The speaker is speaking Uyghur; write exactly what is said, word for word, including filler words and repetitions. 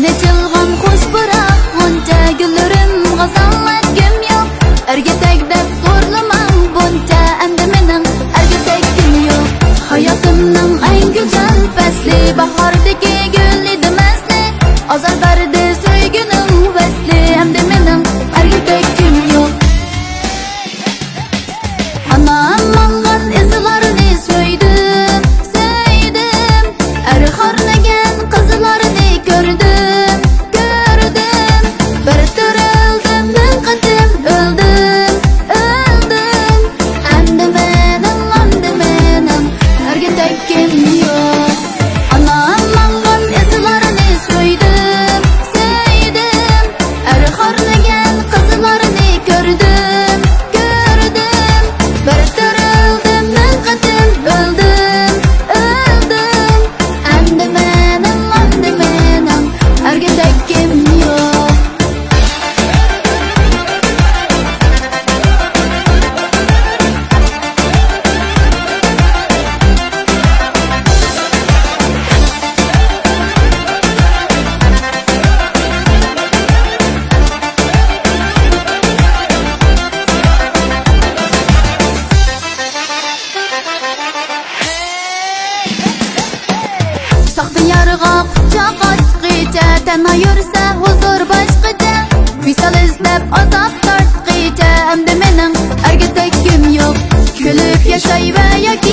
ئېچىلغان خۇش پۇراق غۇنچە، گۈللىرىم غازاڭلاتكىم يوق. ئەرگە تەگ دەپ زورلىماڭ بۇنچە، ئەمدى مېنىڭ ئەرگە تەگكىم يوق. ھاياتىمنىڭ ئەڭ گۈزەل پەسلى، باھاردىكى گۈل ئىدىم ئەسلى. ئازار بەردى سۆيگۈنىڭ ۋەسلى، ئەمدى مېنىڭ ئەرگە تەگكىم يوق. ئانام ماڭغان ئىزلارنى سۆيدۈم، سۆيدۈم. ئەر خارلىگەن قىزلارنى كۆردۈم، كۆردۈم. بىر تۈرۈلدۈم، مىڭ قېتىم ئۆلدۈم، ئۆلدۈم. ئەمدى مېنىڭ، ئەمدى مېنىڭ ئەرگە تەگكىم يوق. ئانام ماڭغان ئىزلارنى سۆيدۈم، سۆيدۈم. ئەر خارلىگەن قىزلارنى كۆردۈم، كۆردۈم. بىر تۈرۈلدۈم، مىڭ قېتىم ئۆلدۈم، ئۆلدۈم. ئەمدى مېنىڭ، ئەمدى مېنىڭ ئەرگە تەگكىم يوق. ساختا يارغا قۇچاق ئاچقىچە، تەنھا يۈرسە ھۇزۇر باشقىچە. ۋىسال ئىزدەپ ئازاب تارتقىچە، ئەمدى مېنىڭ ئەرگە تەگكىم يوق. كۈلۈپ ياشاي ۋە ياكى